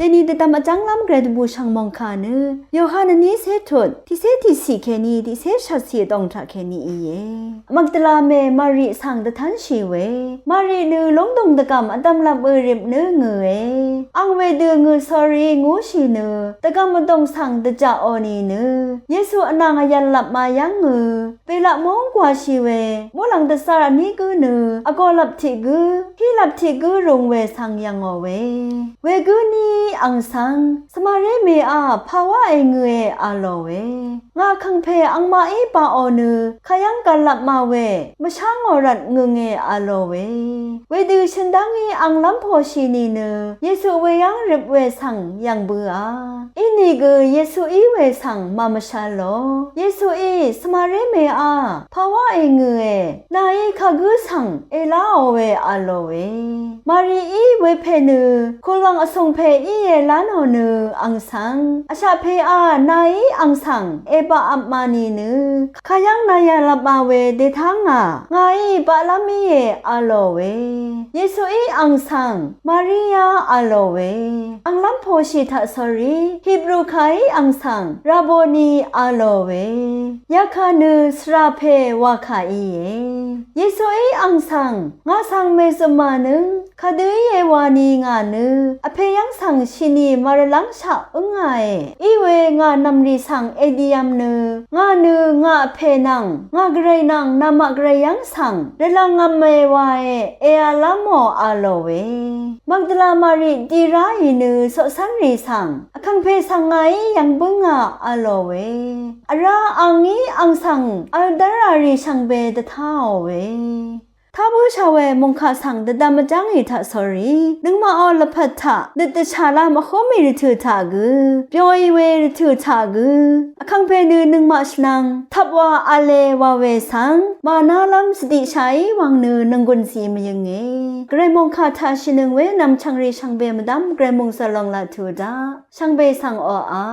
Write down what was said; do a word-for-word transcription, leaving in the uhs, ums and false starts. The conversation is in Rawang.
Kèní dvdvm vjv́nglv́m Gvray dvbùshv̀ng mòngkà nø Yohan vní cé tut tiqcé tiqciq kèní tiqcé shvtciq vdòng taq kèní íe. Magdala mè Mari svng dvtv́nshì we. Mari nø lóngdùng dvgv̀m vdv̀mlvp ø rip nø ngø̀e. Àng wedø ngø̀ sórí ngúshì nø dvgv̀m vdòng svng dvjaqò nìnø Yesu vnàng vyv̀nlvp mayv́ngø Belaq móng gwàshì we muqlàng dvzar vní gǿ nø vgolvp tiq gǿ hílvp tiq gǿ rung we svng yv̀ngò we. Wegǿ ní àng svng Svmaré mèá pàwá èngø̀e a lò we. Ngà vkàngpè angmaqí baqò nø kayv́ng gv̀llvp ma we mvshá ngò rvt ngø̀nge a lò we. Wedø shø̀n dv́ngí àng lv́mpòshì nìnø Yesu weyv́ng rip we svng yv̀ng bøa. Inìgø Yesuí we svng màmvshv̄l lò. Yesuí Svmaré mèá pàwá èngø̀e. Nàí kagǿ svng èláò we a lò we. Marií wepè nø kùlwàng vsùngpè íe lá nò nø àng svng vshaqpèá nàí àng svng èbaqvp ma nìnø kayv́ng nayalvp ma we dètá ngà ngàí baqlv́m íe a lò we. Yesuí àng svng Maria a lò we. Àng lv́mpòshì taq sórí Hibru kàí àng svng Raboni a lò we. Yakà nø svrà pè wakà íe. Yesuí àng svng ngà svng mèzø̀m mànøng kadø íe wani ngà nø vpè yv́ng svng shini màrvlv́ngshaq ǿngàe. Iwe ngà nv̀mrì svng èdiv̄m nø ngà nø ngà vpè nvng ngà gvray nvng namaq gvray yv́ng svng rvlv̄ngv̄me wae èalv́mò a lò we. Magdala Mari di ráì nø coqcv́nrì svng vkàngpè svng ngàí yv̀ng bǿngà a lò we. Vrá àngí àng svng v̄l dv́ràrì shvngbe dvtáò we. Tá bǿshà we mòngkà svng dvdvm vjv́ngì taq sórí nøngmaqò lvpat taq nøt dvshàlv́m vhúmì rvtø̀ taq gø byoì we rvtø̀ taq gø vkàngpè nø nøngmaq shvnvng tvp wa v̄le wa we svng mànálv́m svdiqshàí wvng nø nònggùn zì mvyønge. Gvray mòngkà taq shìnøng we nv̀m chv̀ngrì shvngbe mvdv́m gvray mòngzv̀r lòng laq tuq daq shvngbe svng oqà